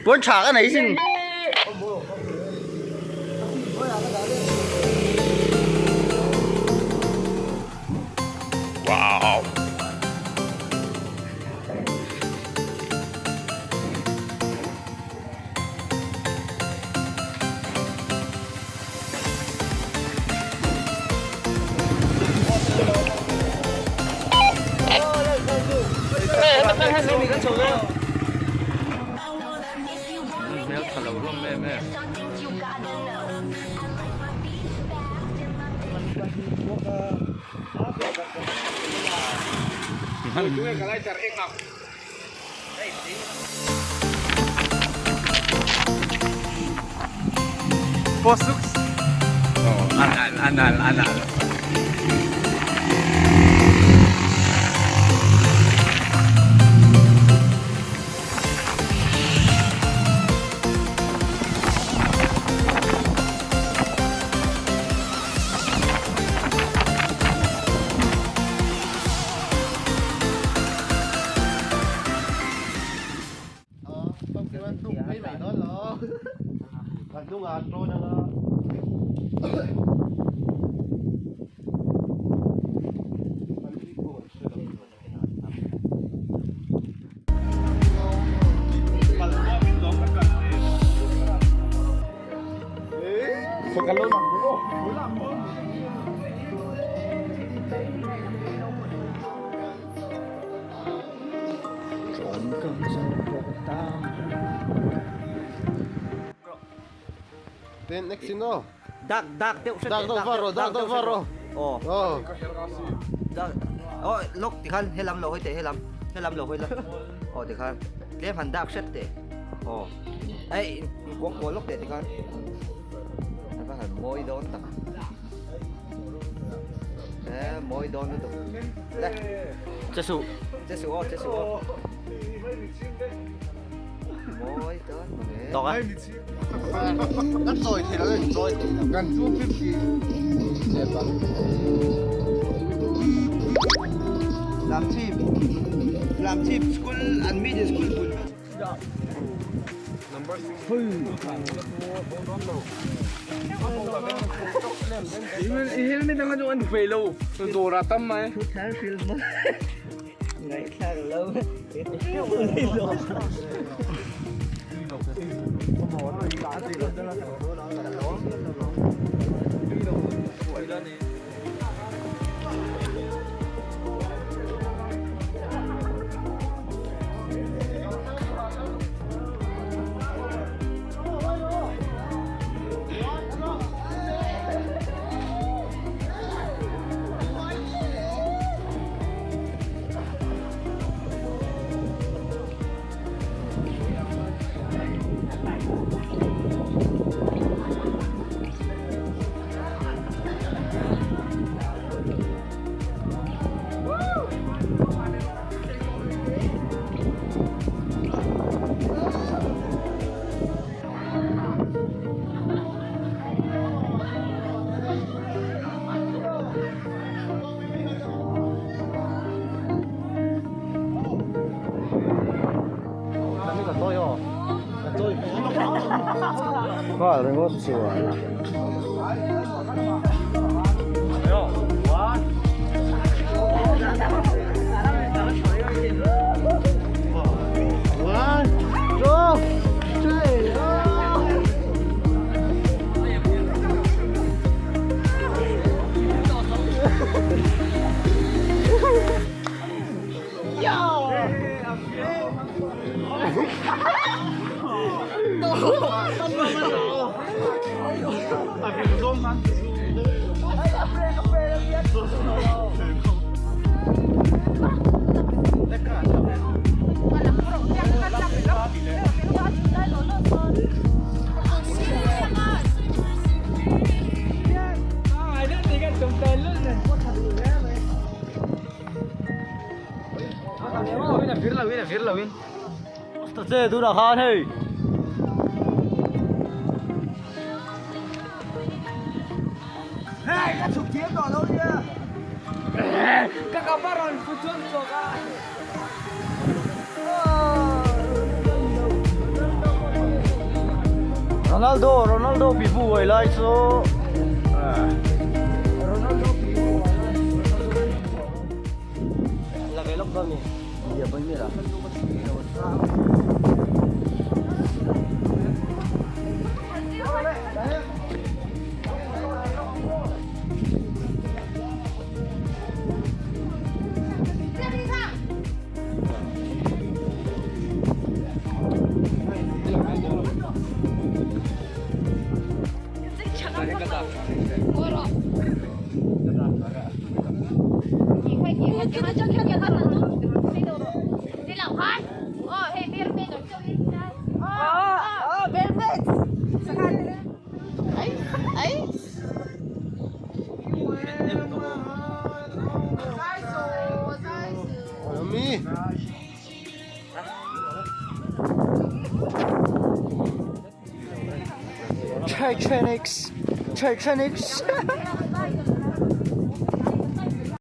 Puan tha ka nei sin. Wow. Hmeltha lo hlawm em em. Then next you know. Dak dak deuh hret Dak deuh var rawh, dak deuh var rawh. Aw. Aw. Dak aw lawk tikhan helam lo hawi teh helam helam lo hawi la. Aw tikhan tlem han dak hret teh. Aw. Ei kuang kual lawk teh tikhan. A va han mawi dawn tak. Eh mawi dawn lutuk. Le. Che su. Che su aw che su aw. Mawi dawn mange. Tawk a. Kan chawi thei lo in chawi thei lo. Kan 250 Lamchhip Lamchhip school an middle school bul Number 6. Helmet ang ano an fail lo. Dora tam mai. Thar film ngaihthlak lo. Nghal ringawt chuan. One, two, three, Ta che tunah khan hei. Hei ka chhuk thiam tawh lo nia. Ka ka. Ka va rawn fu chuang chawk a. Ronaldo Ronaldo pipu uai lai chu Ronaldo pipu la ve lawk dawn ni. Ia pawi miah la. Titanics Titanics.